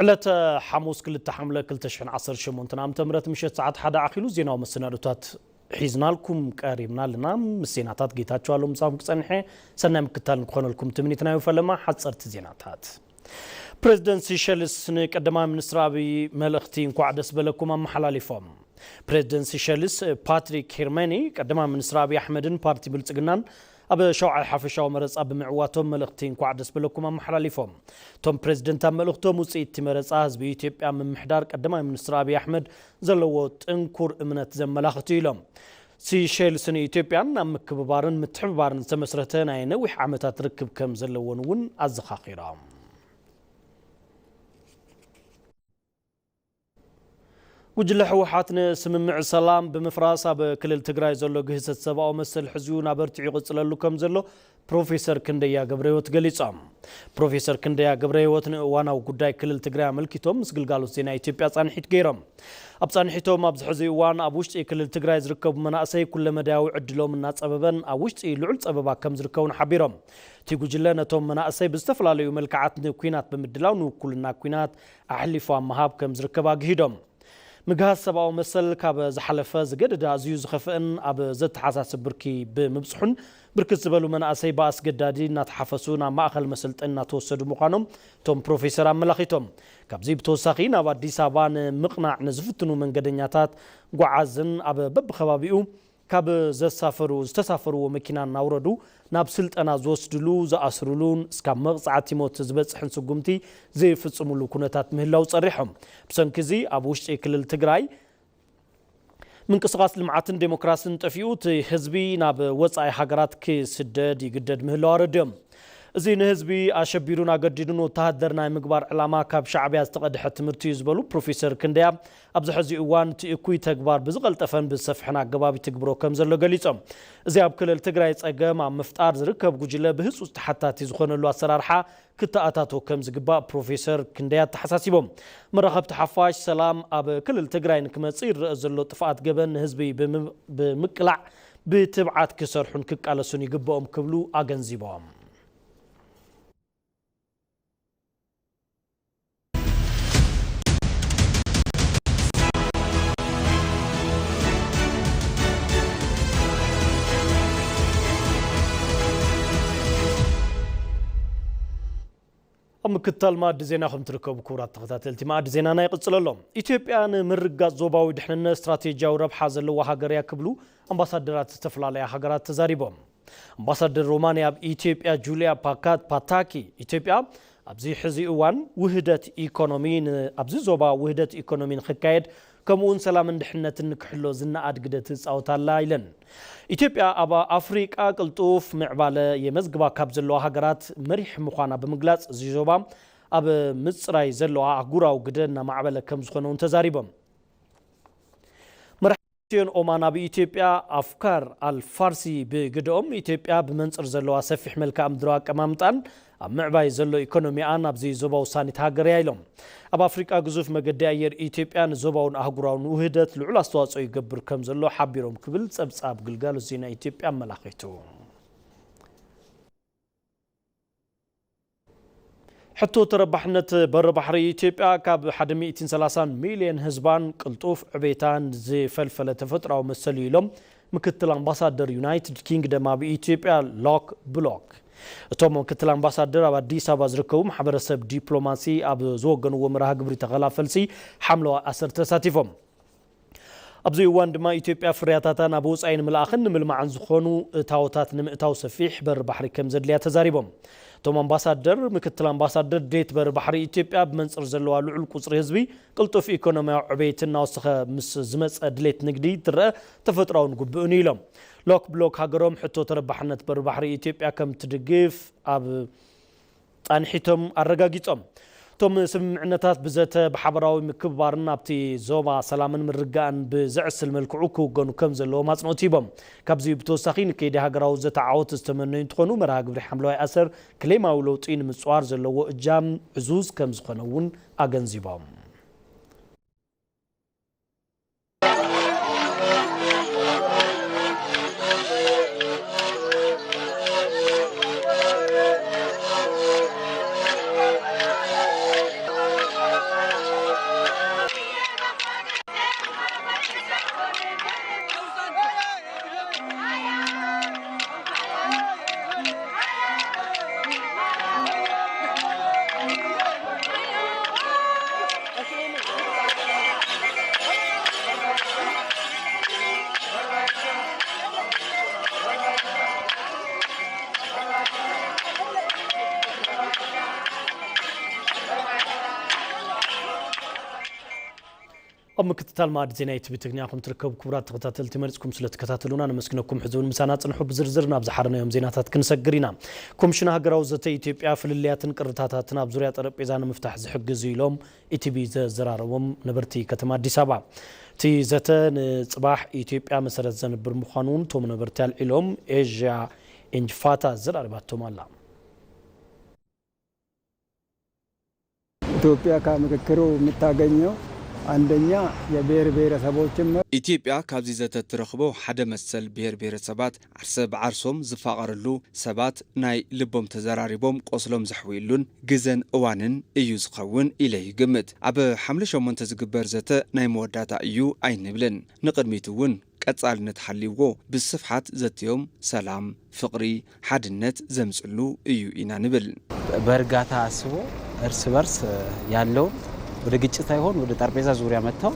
ዕለተ ሓሙስ ክልተ ሓምለ ክልተ ሽሕን ዓሰርተ ሸሞንተን ዓመተ ምህረት ምሸት ሰዓት ሓደ ኣኺሉ ዜናዊ መሰናዶታት ሒዝናልኩም ቀሪብና ኣለና። ምስ ዜናታት ጌታቸው ኣለሙ ምሳኹም ክጸንሐ ሰናይ ምክታል ንክኾነልኩም ትምኒትና እዩ። ፈለማ ሓጸርቲ ዜናታት። ፕሬዚደንት ሲሸልስ ንቀዳማይ ሚኒስትር ኣብይ መልእኽቲ እንኳዕ ደስ በለኩም ኣመሓላሊፎም። ፕሬዚደንት ሲሸልስ ፓትሪክ ሄርመኒ ቀዳማይ ሚኒስትር ኣብይ ኣሕመድን ፓርቲ ብልጽግናን ኣብ ሸውዓይ ሓፈሻዊ መረጻ ብምዕዋቶም መልእኽቲ እንኳዕ ደስ በለኩም ኣመሓላሊፎም። እቶም ፕሬዚደንት ኣብ መልእኽቶም ውጽኢት እቲ መረጻ ህዝቢ ኢትዮጵያ ምምሕዳር ቀዳማይ ሚኒስትር ኣብይ ኣሕመድ ዘለዎ ጥንኩር እምነት ዘመላኽት እዩ ኢሎም። ሲሸልስን ኢትዮጵያን ኣብ ምክብባርን ምትሕብባርን ዝተመስረተ ናይ ነዊሕ ዓመታት ርክብ ከም ዘለዎን እውን ኣዘኻኺሮም። ጉጅለ ህወሓት ንስምምዕ ሰላም ብምፍራስ ኣብ ክልል ትግራይ ዘሎ ግህሰት ሰብኣዊ መሰል ሕዝዩ ናበርቲዑ ይቕፅለሉ ከም ዘሎ ፕሮፌሰር ክንደያ ገብረህይወት ገሊጾም። ፕሮፌሰር ክንደያ ገብረህይወት ንእዋናዊ ጉዳይ ክልል ትግራይ ኣመልኪቶም ምስ ግልጋሎት ዜና ኢትዮጵያ ጻንሒት ገይሮም። ኣብ ጻንሒቶም ኣብዚ ሕዚ እዋን ኣብ ውሽጢ ክልል ትግራይ ዝርከቡ መናእሰይ ኩለመዳያዊ ዕድሎም እናጸበበን ኣብ ውሽጢ ልዑል ጸበባ ከም ዝርከቡን ሓቢሮም። እቲ ጉጅለ ነቶም መናእሰይ ብዝተፈላለዩ መልክዓት ንኲናት ብምድላው ንውኩልና ኲናት ኣሕሊፉ ኣብ ምሃብ ከም ዝርከብ ኣግሂዶም። ምግሃስ ሰብኣዊ መሰል ካብ ዝሓለፈ ዝገደደ ኣዝዩ ዝኸፍእን ኣብ ዘተሓሳስብ ብርኪ ብምብፅሑን ብርክት ዝበሉ መናእሰይ ብኣስገዳዲ እናተሓፈሱ ናብ ማእኸል መሰልጠኒ እናተወሰዱ ምዃኖም እቶም ፕሮፌሰር ኣመላኺቶም። ካብዚ ብተወሳኺ ናብ ኣዲስ ኣበባ ንምቕናዕ ንዝፍትኑ መንገደኛታት ጓዓዝን ኣብ በብኸባቢኡ ካብ ዘሳፈሩ ዝተሳፈርዎ መኪና እናውረዱ ናብ ስልጠና ዝወስድሉ፣ ዝኣስርሉን እስካብ መቕጻዕቲ ሞት ዝበጽሕን ስጉምቲ ዘይፍጽምሉ ኩነታት ምህላው ጸሪሖም። ብሰንኪ እዚ ኣብ ውሽጢ ክልል ትግራይ ምንቅስቓስ ልምዓትን ዴሞክራስን ጠፊኡ እቲ ህዝቢ ናብ ወጻኢ ሃገራት ክስደድ ይግደድ ምህላው ኣረድዮም። እዚ ንህዝቢ ኣሸቢሩን ኣገዲዱን ወተሃደር ናይ ምግባር ዕላማ ካብ ሻዕብያ ዝተቐድሐ ትምህርቲ እዩ ዝበሉ ፕሮፌሰር ክንደያ፣ ኣብዚ ሕዚ እዋን እቲ እኩይ ተግባር ብዝቐልጠፈን ብዝሰፍሐን ኣገባብ ይትግብሮ ከም ዘሎ ገሊጾም። እዚ ኣብ ክልል ትግራይ ጸገም ኣብ ምፍጣር ዝርከብ ጉጅለ ብህጹጽ ተሓታቲ ዝኾነሉ ኣሰራርሓ ክተኣታቶ ከም ዝግባእ ፕሮፌሰር ክንደያ ኣተሓሳሲቦም። መራኸብቲ ሓፋሽ ሰላም ኣብ ክልል ትግራይ ንክመጽእ ይረአ ዘሎ ጥፍኣት ገበን ንህዝቢ ብምም-፣ ብምቅላዕ ብትብዓት ክሰርሑን ክቃለሱን ይግበኦም ክብሉ ኣገንዚቦም። ኣብ ምክትታል መኣዲ ዜና ከም ትርከቡ ክቡራት ተኸታተልቲ መኣዲ ዜናና ይቕጽል ኣሎ። ኢትዮጵያ ንምርግጋጽ ዞባዊ ድሕንነት ስትራቴጂያዊ ረብሓ ዘለዋ ሃገር እያ ክብሉ ኣምባሳደራት ዝተፈላለያ ሃገራት ተዛሪቦም። ኣምባሳደር ሮማንያ ኣብ ኢትዮጵያ ጁልያ ፓካት ፓታኪ፣ ኢትዮጵያ ኣብዚ ሕዚ እዋን ውህደት ኢኮኖሚ ን-፣ ኣብዚ ዞባ ውህደት ኢኮኖሚ ንክካየድ ከምኡውን ሰላምን ድሕነትን ንክሕሎ ዝነኣድ ግደ ትጻወት ኣላ ኢለን። ኢትዮጵያ ኣብ ኣፍሪቃ ቅልጡፍ ምዕባለ የመዝግባ ካብ ዘለዋ ሃገራት መሪሕ ምዃና ብምግላጽ፣ እዚ ዞባ ኣብ ምጽራይ ዘለዋ ኣህጉራዊ ግደ እናማዕበለ ከም ዝኾነ እውን ተዛሪቦም። መራሒ ኦማን ኣብ ኢትዮጵያ ኣፍካር ኣልፋርሲ ብግደኦም፣ ኢትዮጵያ ብመንጽር ዘለዋ ሰፊሕ መልክዓ ምድራዊ ኣቀማምጣን ኣብ ምዕባይ ዘሎ ኢኮኖሚኣን ኣብዚ ዞባ ውሳኔት ሃገር እያ ኢሎም። ኣብ ኣፍሪቃ ግዙፍ መገዲ ኣየር ኢትዮጵያ ንዞባውን ኣህጉራውን ውህደት ልዑል ኣስተዋጽኦ ይገብር ከም ዘሎ ሓቢሮም ክብል ጸብጻብ ግልጋሎት ዜና ኢትዮጵያ ኣመላኺቱ። ሕቶ ተረባሕነት በሪ ባሕሪ ኢትዮጵያ ካብ ሓደ ሚእትን ሰላሳን ሚልዮን ህዝባን ቅልጡፍ ዕቤታን ዝፈልፈለ ተፈጥራዊ መሰል እዩ ኢሎም ምክትል ኣምባሳደር ዩናይትድ ኪንግደም ኣብ ኢትዮጵያ ሎክ ብሎክ። እቶም ምክትል ኣምባሳደር ኣብ ኣዲስ ኣበባ ዝርከቡ ማሕበረሰብ ዲፕሎማሲ ኣብ ዝወገንዎ መርሃ ግብሪ ተኸላ ፈልሲ ሓምለዋይ ኣሰር ተሳቲፎም። ኣብዚ እዋን ድማ ኢትዮጵያ ፍርያታታ ናብ ወጻኢ ንምልኣኽን ንምልማዕን ዝኾኑ እታወታት ንምእታው ሰፊሕ በሪ ባሕሪ ከም ዘድልያ ተዛሪቦም። እቶም ኣምባሳደር፣ ምክትል ኣምባሳደር ድሌት በሪ ባሕሪ ኢትዮጵያ ብመንጽር ዘለዋ ልዑል ቁጽሪ ህዝቢ፣ ቅልጡፍ ኢኮኖሚያዊ ዕቤት እናወሰኸ ምስ ዝመጸ ድሌት ንግዲ ትረአ ተፈጥሮኣውን ግቡእን እዩ ኢሎም። ሎክ ብሎክ ሃገሮም ሕቶ ተረባሕነት በሪ ባሕሪ ኢትዮጵያ ከም ትድግፍ ኣብ ጻንሒቶም ኣረጋጊጾም። እቶም ስምምዕነታት ብዘተ ብሓበራዊ ምክብባርን ኣብቲ ዞባ ሰላምን ምርግጋእን ብዘዕስል መልክዑ ክውገኑ ከም ዘለዎም ኣጽንኦት ሂቦም። ካብዚ ብተወሳኺ ንከይዲ ሃገራዊ ዘተ ዓወት ዝተመነዩ እንትኾኑ፣ መርሃ ግብሪ ሓምለዋይ ኣሰር ክሌማዊ ለውጢ ንምጽዋር ዘለዎ እጃም ዕዙዝ ከም ዝኾነ እውን ኣገንዚቦም። ኣብ ምክትታል መኣዲ ዜና ኢቲቪ ትግርኛ ከም ትርከቡ ክቡራት ተኸታተልቲ መሪጽኩም ስለ ትከታተሉና ነመስግነኩም። ሕዚ እውን ምሳና ጽንሑ። ብዝርዝር ናብ ዝሓረናዮም ዜናታት ክንሰግር ኢና። ኮሚሽን ሃገራዊ ዘተ ኢትዮጵያ ፍልልያትን ቅርታታትን ኣብ ዙርያ ጠረጴዛ ንምፍታሕ ዝሕግዝ እዩ ኢሎም ኢቲቪ ዘዘራረቦም ነበርቲ ከተማ ኣዲስ ኣበባ። እቲ ዘተ ንጽባሕ ኢትዮጵያ መሰረት ዘንብር ምዃኑ እውን እቶም ነበርቲ ኣልዒሎም። ኤዥያ ኢንጅፋታ ዘራሪባቶም ኣላ። ኢትዮጵያ ከምክክሩ የምታገኘው አንደኛ የብሔር ብሔረሰቦችን መብት። ኢትዮጵያ ካብዚ ዘተ እትረኽቦ ሓደ መሰል ብሔር ብሔረሰባት ዓርሰ ብዓርሶም ዝፋቐርሉ፣ ሰባት ናይ ልቦም ተዘራሪቦም ቆስሎም ዘሕውዩሉን ግዘን እዋንን እዩ ዝኸውን ኢለ ይግምት። ኣብ ሓምለ ሸሞንተ ዝግበር ዘተ ናይ መወዳእታ እዩ ኣይንብልን። ንቕድሚት እውን ቀጻልነት ሓልይዎ ብስፍሓት ዘትዮም ሰላም፣ ፍቕሪ፣ ሓድነት ዘምጽሉ እዩ ኢና ንብል። በእርጋታ አስቦ እርስ በርስ ያለውን ወደ ግጭት ሳይሆን ወደ ጠረጴዛ ዙሪያ መጥተው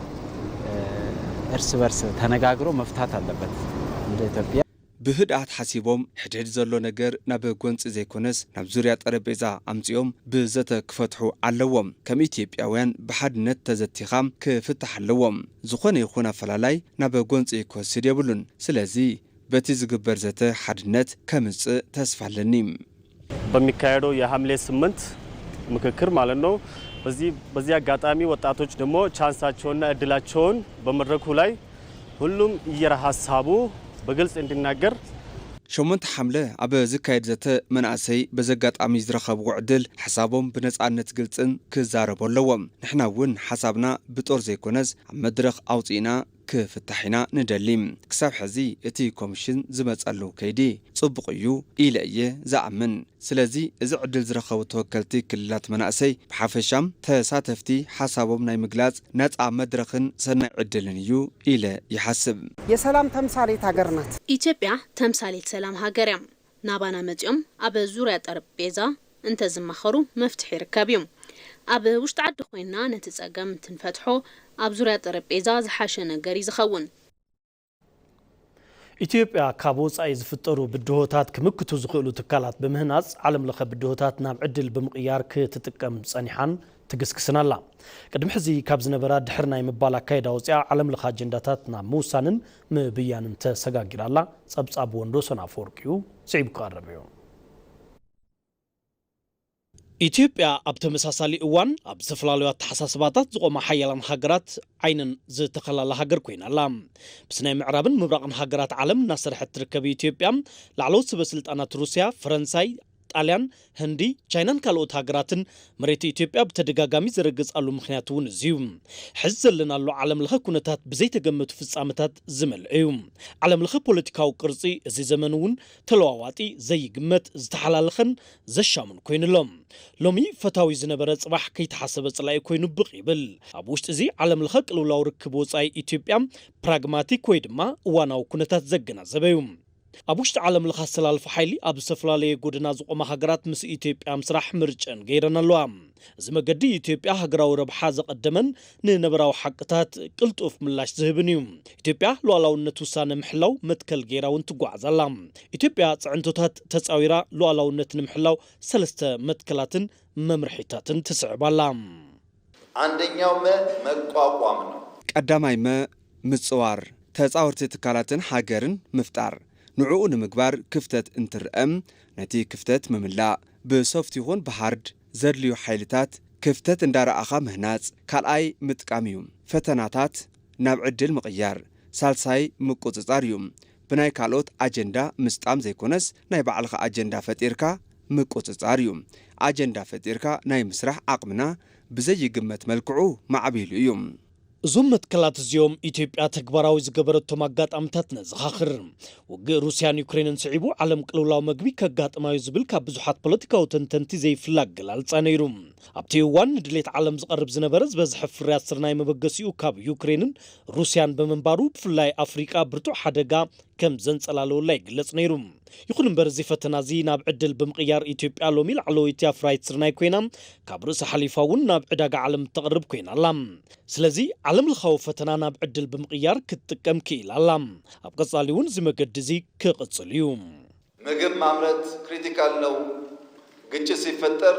እርስ በርስ ተነጋግሮ መፍታት አለበት። እንደ ኢትዮጵያ ብህድኣት ሓሲቦም ሕድሕድ ዘሎ ነገር ናብ ጎንጺ ዘይኮነስ ናብ ዙርያ ጠረጴዛ ኣምጺኦም ብዘተ ክፈትሑ ኣለዎም። ከም ኢትዮጵያውያን ብሓድነት ተዘቲኻ ክፍታሕ ኣለዎም። ዝኾነ ይኹን ኣፈላላይ ናብ ጎንጺ ክወስድ የብሉን። ስለዚ በቲ ዝግበር ዘተ ሓድነት ከምጽእ ተስፋ ኣለኒ። በሚካሄደው የሐምሌ ስምንት ምክክር ማለት ነው። በዚህ በዚህ አጋጣሚ ወጣቶች ደግሞ ቻንሳቸውና እድላቸውን በመድረኩ ላይ ሁሉም እየራ ሐሳቡ በግልጽ እንዲናገር። ሸሞንተ ሓምለ ኣብ ዝካየድ ዘተ መናእሰይ በዚ ኣጋጣሚ ዝረኸብዎ ዕድል ሓሳቦም ብነጻነት ግልጽን ክዛረቡ ኣለዎም። ንሕና እውን ሓሳብና ብጦር ዘይኮነስ ኣብ መድረኽ ኣውጺእና ክፍታሕ ኢና ንደሊ። ክሳብ ሕዚ እቲ ኮሚሽን ዝመጸሉ ከይዲ ጽቡቕ እዩ ኢለ እየ ዝኣምን። ስለዚ እዚ ዕድል ዝረኸቡ ተወከልቲ ክልላት መናእሰይ ብሓፈሻም ተሳተፍቲ ሓሳቦም ናይ ምግላጽ ነጻ መድረኽን ሰናይ ዕድልን እዩ ኢለ ይሓስብ። የሰላም ተምሳሌት ሀገር ናት። ኢትዮጵያ ተምሳሌት ሰላም ሃገር እያ። ናባና መጺኦም ኣብ ዙርያ ጠረጴዛ እንተዝማኸሩ መፍትሒ ይርከብ እዩ። ኣብ ውሽጢ ዓዲ ኮይንና ነቲ ጸገም እንትንፈትሖ ኣብ ዙርያ ጠረጴዛ ዝሓሸ ነገር እዩ ዝኸውን። ኢትዮጵያ ካብ ወጻኢ ዝፍጠሩ ብድሆታት ክምክቱ ዝኽእሉ ትካላት ብምህናጽ ዓለም ለኸ ብድሆታት ናብ ዕድል ብምቕያር ክትጥቀም ጸኒሓን ትግስግስን ኣላ። ቅድሚ ሕዚ ካብ ዝነበራ ድሕር ናይ ምባል ኣካይዳ ወጺኣ ዓለም ለኸ ኣጀንዳታት ናብ ምውሳንን ምብያንን ተሰጋጊራ ኣላ። ጸብጻብ ወንዶሰን ኣፈወርቂ እዩ፣ ስዒቡ ክቐርብ እዩ። ኢትዮጵያ ኣብ ተመሳሳሊ እዋን ኣብ ዝተፈላለዩ ኣተሓሳስባታት ዝቖማ ሓያላን ሃገራት ዓይነን ዝተኸላላ ሃገር ኮይና ኣላ። ምስ ናይ ምዕራብን ምብራቕን ሃገራት ዓለም እናሰርሐት ትርከብ ኢትዮጵያ ላዕለዎት ሰበ ስልጣናት ሩስያ፣ ፈረንሳይ፣ ጣልያን፣ ህንዲ፣ ቻይናን ካልኦት ሃገራትን መሬት ኢትዮጵያ ብተደጋጋሚ ዝረገጻሉ ምኽንያት እውን እዚ እዩ። ሕዚ ዘለናሉ ዓለም ለኸ ኩነታት ብዘይተገመቱ ፍጻመታት ዝመልአ እዩ። ዓለም ለኸ ፖለቲካዊ ቅርጺ እዚ ዘመን እውን ተለዋዋጢ፣ ዘይግመት፣ ዝተሓላለኸን ዘሻሙን ኮይኑ ኣሎ። ሎሚ ፈታዊ ዝነበረ ጽባሕ ከይተሓሰበ ጽላኢ ኮይኑ ብቕ ይብል። ኣብ ውሽጢ እዚ ዓለም ለኸ ቅልውላው ርክብ ወጻኢ ኢትዮጵያ ፕራግማቲክ ወይ ድማ እዋናዊ ኩነታት ዘገናዘበ እዩ። ኣብ ውሽጢ ዓለም ለኸ ኣሰላልፋ ሓይሊ ኣብ ዝተፈላለየ ጎደና ዝቖማ ሃገራት ምስ ኢትዮጵያ ምስራሕ ምርጨን ገይረን ኣለዋ። እዚ መገዲ ኢትዮጵያ ሃገራዊ ረብሓ ዘቐደመን ንነበራዊ ሓቅታት ቅልጡፍ ምላሽ ዝህብን እዩ። ኢትዮጵያ ሉዓላውነት ውሳነ ምሕላው መትከል ገይራ እውን ትጓዓዝ ኣላ። ኢትዮጵያ ጽዕንቶታት ተጻዊራ ሉዓላውነት ንምሕላው ሰለስተ መትከላትን መምርሒታትን ትስዕብ ኣላ። አንደኛው መ መቋቋም ነው። ቀዳማይ መ ምጽዋር፣ ተጻወርቲ ትካላትን ሃገርን ምፍጣር። ንዕኡ ንምግባር ክፍተት እንትርአ ነቲ ክፍተት ምምላእ፣ ብሶፍት ይኹን ብሃርድ ዘድልዩ ሓይልታት ክፍተት እንዳረኣኻ ምህናጽ። ካልኣይ ምጥቃም እዩ። ፈተናታት ናብ ዕድል ምቕያር። ሳልሳይ ምቁጽጻር እዩ። ብናይ ካልኦት ኣጀንዳ ምስጣም ዘይኮነስ ናይ ባዕልኻ ኣጀንዳ ፈጢርካ ምቁጽጻር እዩ። ኣጀንዳ ፈጢርካ ናይ ምስራሕ ዓቕምና ብዘይግመት መልክዑ ማዕቢሉ እዩ። እዞም መትከላት እዚኦም ኢትዮጵያ ተግባራዊ ዝገበረቶም ኣጋጣምታት ነዘኻኽር። ውግእ ሩስያን ዩክሬንን ስዒቡ ዓለም ቅልውላው መግቢ ከጋጥማዩ ዝብል ካብ ብዙሓት ፖለቲካዊ ተንተንቲ ዘይፍለ ኣገላልጻ ነይሩ። ኣብቲ እዋን ንድሌት ዓለም ዝቐርብ ዝነበረ ዝበዝሐ ፍርያት ስርናይ መበገሲኡ ካብ ዩክሬንን ሩስያን ብምንባሩ ብፍላይ ኣፍሪቃ ብርቱዕ ሓደጋ ከም ዘንጸላለወላ ይግለጽ ነይሩ። ይኹን እምበር እዚ ፈተና እዚ ናብ ዕድል ብምቕያር ኢትዮጵያ ሎሚ ላዕለወይቲ ኣፍራይት ስርናይ ኮይና ካብ ርእሲ ሓሊፋ እውን ናብ ዕዳጋ ዓለም እተቕርብ ኮይና ኣላ። ስለዚ ዓለም ለኻዊ ፈተና ናብ ዕድል ብምቕያር ክትጥቀም ክኢላ ኣላ። ኣብ ቀጻሊ እውን እዚ መገዲ እዚ ክቕጽል እዩ። ምግብ ማምረት ክሪቲካል ነው፣ ግጭት ሲፈጠር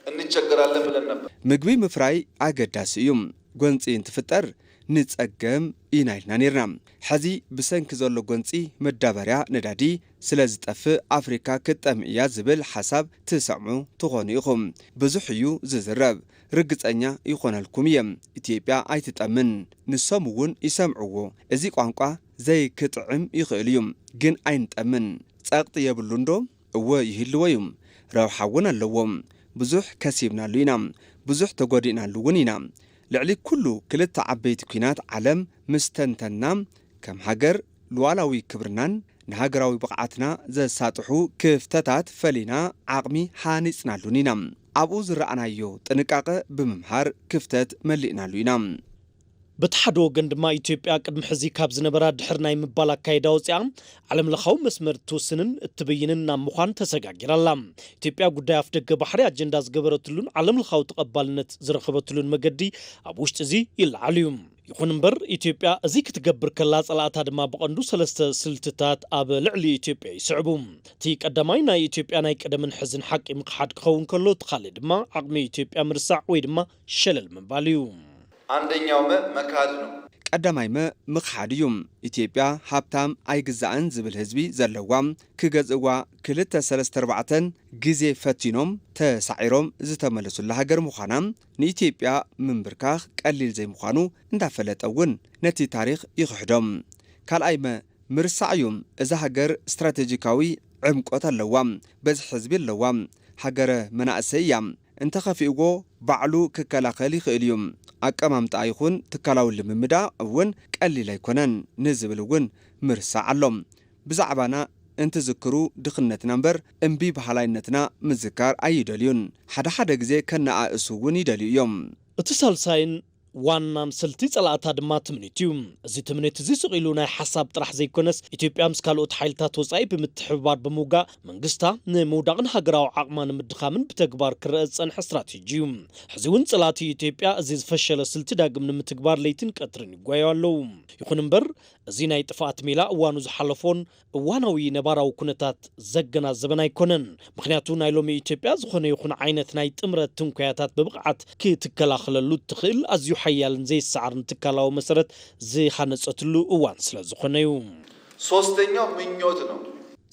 እንቸገራለን ብለን ነበር። ምግቢ ምፍራይ ኣገዳሲ እዩ። ጎንጺ እንትፍጠር ንጸገም ኢና ኢልና ነይርና። ሕዚ ብሰንኪ ዘሎ ጎንጺ መዳበርያ ነዳዲ ስለ ዝጠፍእ ኣፍሪካ ክትጠምእ እያ ዝብል ሓሳብ ትሰምዑ ትኾኑ ኢኹም። ብዙሕ እዩ ዝዝረብ። ርግጸኛ ይኾነልኩም እየ። ኢትዮጵያ ኣይትጠምን። ንሶም እውን ይሰምዕዎ። እዚ ቋንቋ ዘይክጥዕም ይኽእል እዩ፣ ግን ኣይንጠምን። ጸቕጢ የብሉን ዶ? እወ ይህልዎ እዩ። ረብሓ እውን ኣለዎ። ብዙሕ ከሲብናሉ ኢና። ብዙሕ ተጎዲእናሉ እውን ኢና። ልዕሊ ኩሉ ክልተ ዓበይቲ ኲናት ዓለም ምስ ተንተንና፣ ከም ሃገር ሉዓላዊ ክብርናን ንሃገራዊ ብቕዓትና ዘሳጥሑ ክፍተታት ፈሊና ዓቕሚ ሃኒጽናሉን ኢና። ኣብኡ ዝረኣናዮ ጥንቃቐ ብምምሃር ክፍተት መሊእናሉ ኢና። በቲ ሓደ ወገን ድማ ኢትዮጵያ ቅድሚ ሕዚ ካብ ዝነበራ ድሕር ናይ ምባል ኣካይዳ ወፂኣ ዓለም ለኻዊ መስመር እትውስንን እትብይንን ናብ ምዃን ተሰጋጊራ ኣላ። ኢትዮጵያ ጉዳይ ኣፍ ደገ ባሕሪ ኣጀንዳ ዝገበረትሉን ዓለም ለኻዊ ተቐባልነት ዝረኸበትሉን መገዲ ኣብ ውሽጢ እዚ ይለዓል እዩ። ይኹን እምበር ኢትዮጵያ እዚ ክትገብር ከላ ጸላእታ ድማ ብቐንዱ ሰለስተ ስልትታት ኣብ ልዕሊ ኢትዮጵያ ይስዕቡ። እቲ ቀዳማይ ናይ ኢትዮጵያ ናይ ቀደምን ሕዝን ሓቂ ምኽሓድ ክኸውን ከሎ፣ እቲ ካልእ ድማ ዓቕሚ ኢትዮጵያ ምርሳዕ ወይ ድማ ሸለል ምባል እዩ። አንደኛው መ መካድ ነው። ቀዳማይ መ ምኽሓድ እዩ። ኢትዮጵያ ሃብታም ኣይግዛእን ዝብል ህዝቢ ዘለዋ፣ ክገዝእዋ ክልተ ሰለስተ ኣርባዕተን ግዜ ፈቲኖም ተሳዒሮም ዝተመለሱላ ሃገር ምዃና ንኢትዮጵያ ምንብርካኽ ቀሊል ዘይምዃኑ እንዳፈለጠ እውን ነቲ ታሪኽ ይኽሕዶም። ካልኣይ መ ምርሳዕ እዩ። እዛ ሃገር ስትራቴጂካዊ ዕምቆት ኣለዋ። በዝሒ ህዝቢ ኣለዋ። ሃገረ መናእሰይ እያ። እንተኸፊእዎ ባዕሉ ክከላኸል ይኽእል እዩ። ኣቀማምጣ ይኹን ትካላዊ ልምምዳ እውን ቀሊል ኣይኮነን ንዝብል እውን ምርሳዕ ኣሎ። ብዛዕባና እንትዝክሩ ድኽነትና እምበር እምቢ በሃላይነትና ምዝካር ኣይደልዩን። ሓደ ሓደ ግዜ ከነኣእሱ እውን ይደልዩ እዮም። እቲ ሳልሳይን ዋናን ስልቲ ጸላእታ ድማ ትምኒት እዩ። እዚ ትምኒት እዚ ስቕ ኢሉ ናይ ሓሳብ ጥራሕ ዘይኮነስ፣ ኢትዮጵያ ምስ ካልኦት ሓይልታት ወጻኢ ብምትሕብባር ብምውጋእ መንግስታ ንምውዳቕን ሃገራዊ ዓቕማ ንምድኻምን ብተግባር ክረአ ዝጸንሐ ስትራቴጂ እዩ። ሕዚ እውን ጸላእቲ ኢትዮጵያ እዚ ዝፈሸለ ስልቲ ዳግም ንምትግባር ለይትን ቀትርን ይጓዩ ኣለዉ። ይኹን እምበር፣ እዚ ናይ ጥፍኣት ሜላ እዋኑ ዝሓለፎን እዋናዊ ነባራዊ ኩነታት ዘገናዘበን ኣይኮነን። ምኽንያቱ ናይ ሎሚ ኢትዮጵያ ዝኾነ ይኹን ዓይነት ናይ ጥምረት ትንኮያታት ብብቕዓት ክትከላኸለሉ እትኽእል ኣዝዩ ሓያልን ዘይሰዓርን ትካላዊ መሰረት ዝሃነጸትሉ እዋን ስለ ዝኾነ እዩ። ሶስተኛው ምኞት ነው።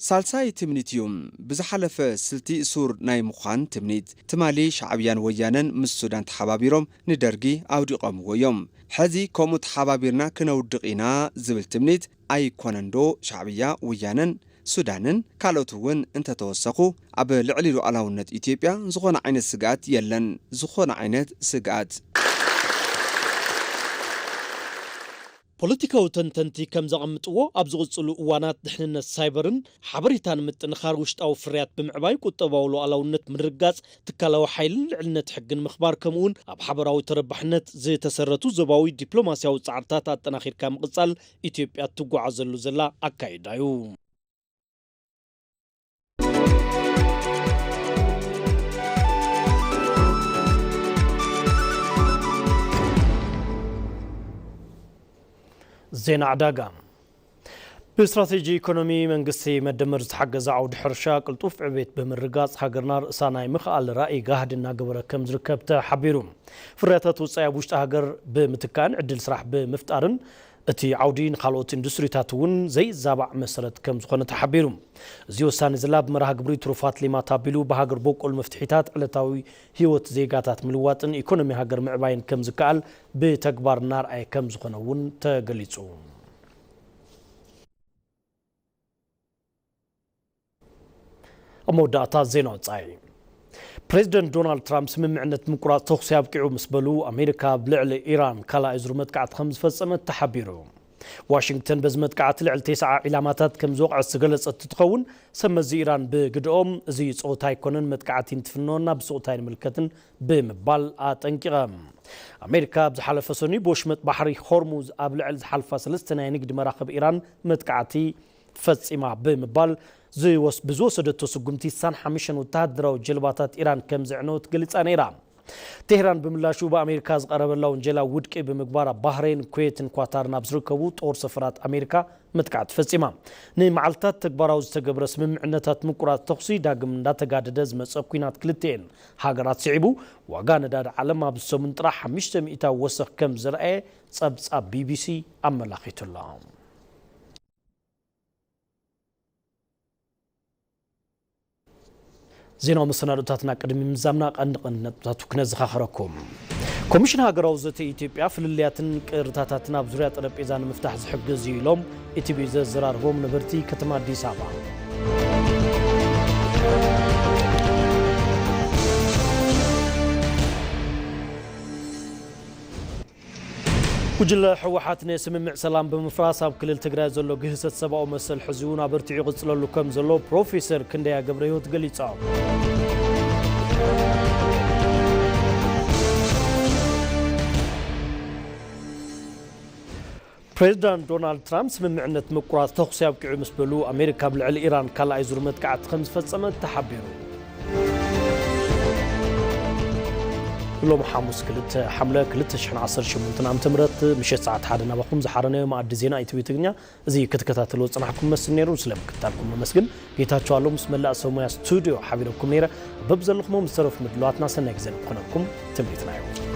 ሳልሳይ ትምኒት እዩ። ብዝሓለፈ ስልቲ እሱር ናይ ምዃን ትምኒት። ትማሊ ሻዕብያን ወያነን ምስ ሱዳን ተሓባቢሮም ንደርጊ ኣውዲቖምዎ እዮም። ሕዚ ከምኡ ተሓባቢርና ክነውድቕ ኢና ዝብል ትምኒት ኣይኮነን ዶ ሻዕብያ፣ ወያነን፣ ሱዳንን ካልኦት እውን እንተተወሰኹ ኣብ ልዕሊ ሉዓላውነት ኢትዮጵያ ዝኾነ ዓይነት ስግኣት የለን። ዝኾነ ዓይነት ስግኣት። ፖለቲካዊ ተንተንቲ ከም ዘቐምጥዎ፣ ኣብ ዝቕጽሉ እዋናት ድሕንነት ሳይበርን ሓበሬታን ምጥንኻር፣ ውሽጣዊ ፍርያት ብምዕባይ፣ ቁጠባዊ ሉዓላውነት ምርግጋጽ፣ ትካላዊ ሓይልን ልዕልነት ሕግን ምኽባር፣ ከምኡውን ኣብ ሓበራዊ ተረባሕነት ዝተሰረቱ ዞባዊ ዲፕሎማስያዊ ጻዕርታት ኣጠናኺርካ ምቕጻል ኢትዮጵያ እትጓዓዘሉ ዘላ ኣካይዳ እዩ። ዜና ዕዳጋ። ብስትራቴጂ ኢኮኖሚ መንግስቲ መደመር ዝተሓገዘ ዓውዲ ሕርሻ ቅልጡፍ ዕቤት ብምርጋጽ፣ ሃገርና ርእሳ ናይ ምኽኣል ራእይ ጋህዲ እናገበረ ከም ዝርከብ ተሓቢሩ። ፍርያታት ወጻኢ ኣብ ውሽጢ ሃገር ብምትካእን ዕድል ስራሕ ብምፍጣርን፣ እቲ ዓውዲ ንኻልኦት ኢንዱስትሪታት እውን ዘይዛባዕ መሰረት ከም ዝኾነ ተሓቢሩ። እዚ ወሳኒ ዘላ ብመርሃ ግብሪ ትሩፋት ሌማት ኣቢሉ ብሃገር በቆል መፍትሒታት ዕለታዊ ህይወት ዜጋታት ምልዋጥን ኢኮኖሚ ሃገር ምዕባይን ከም ዝከኣል ብተግባር እናርኣየ ከም ዝኾነ እውን ተገሊጹ። ኣብ መወዳእታ ዜና ወጻኢ። ፕሬዚደንት ዶናልድ ትራምፕ ስምምዕነት ምቁራጽ ተኹሲ ኣብቂዑ ምስ በሉ፣ ኣሜሪካ ኣብ ልዕሊ ኢራን ካልኣይ ዙር መጥቃዕቲ ከም ዝፈጸመት ተሓቢሩ። ዋሽንግተን በዚ መጥቃዕቲ ልዕሊ ተስዓ ዒላማታት ከም ዝወቕዐት ዝገለጸት እንትኸውን፣ ሰብ መዚ ኢራን ብግድኦም፣ እዚ ጸወታ ኣይኮነን፣ መጥቃዕቲ እንትፍነወና ብስቕታ ኣይንምልከትን ብምባል ኣጠንቂቐ። ኣሜሪካ ኣብ ዝሓለፈ ሰኑይ ብወሽመጥ ባሕሪ ሆርሙዝ ኣብ ልዕሊ ዝሓልፋ ሰለስተ ናይ ንግዲ መራኽብ ኢራን መጥቃዕቲ ፈጺማ ብምባል ዝወስ-፣ ብዝወሰደቶ ስጉምቲ ስሳን ሓሙሽተን ወተሃደራዊ ጀልባታት ኢራን ከም ዘዕነወት ገሊጻ ነይራ። ቴህራን ብምላሹ ብኣሜሪካ ዝቐረበላ ውንጀላ ውድቂ ብምግባር ኣብ ባህሬን፣ ኩዌትን ኳታርን ኣብ ዝርከቡ ጦር ሰፈራት ኣሜሪካ መጥቃዕቲ ፈጺማ። ንመዓልታት ተግባራዊ ዝተገብረ ስምምዕነታት ምቁራጽ ተኹሲ ዳግም እንዳተጋደደ ዝመጸ ኲናት ክልቲኤን ሃገራት ስዒቡ፣ ዋጋ ነዳዲ ዓለም ኣብ ሰሙን ጥራሕ ሓሙሽተ ሚእታዊ ወሰኽ ከም ዘርኣየ ጸብጻብ ቢቢሲ ኣመላኺቱ ኣሎ። ዜናዊ መሰናዶታትና ቅድሚ ምዛምና ቀንዲ ቀንዲ ነጥብታቱ ክነዘኻኽረኩም። ኮሚሽን ሃገራዊ ዘተ ኢትዮጵያ ፍልልያትን ቅርታታትን ኣብ ዙርያ ጠረጴዛ ንምፍታሕ ዝሕግዝ እዩ ኢሎም ኢቲቪ ዘዘራርቦም ነበርቲ ከተማ ኣዲስ ኣበባ። ጉጅለ ህወሓት ንስምምዕ ሰላም ብምፍራስ ኣብ ክልል ትግራይ ዘሎ ግህሰት ሰብኣዊ መሰል ሕዚ እውን ኣበርቲዑ ይቕፅለሉ ከም ዘሎ ፕሮፌሰር ክንደያ ገብረ ህይወት ገሊፆም። ፕሬዚዳንት ዶናልድ ትራምፕ ስምምዕነት ምቁራፅ ተኹሲ ኣብቂዑ ምስ በሉ ኣሜሪካ ኣብ ልዕሊ ኢራን ካልኣይ ዙር መጥቃዕቲ ከም ዝፈፀመት ተሓቢሩ። ሎም ሓሙስ ክልተ ሓምለ ክልተ ሽሕን ዓሰርተ ሸሞንተን ዓመተ ምህረት ምሸት ሰዓት ሓደ ናባኹም ዝሓረናዮ መኣዲ ዜና ኢትዮ ትግርኛ እዚ ክትከታተሉ ዝፅናሕኩም መስል ነይሩ። ስለምክትታልኩም ነመስግን። ጌታቸው ኣሎ ምስ መላእ ሰብ ሞያ ስቱዲዮ ሓቢረኩም ነይረ። በብዘለኹሞ ምስ ተረፉ ምድላዋትና ሰናይ ግዜ ንክኾነልኩም ትምኒትና እዩ።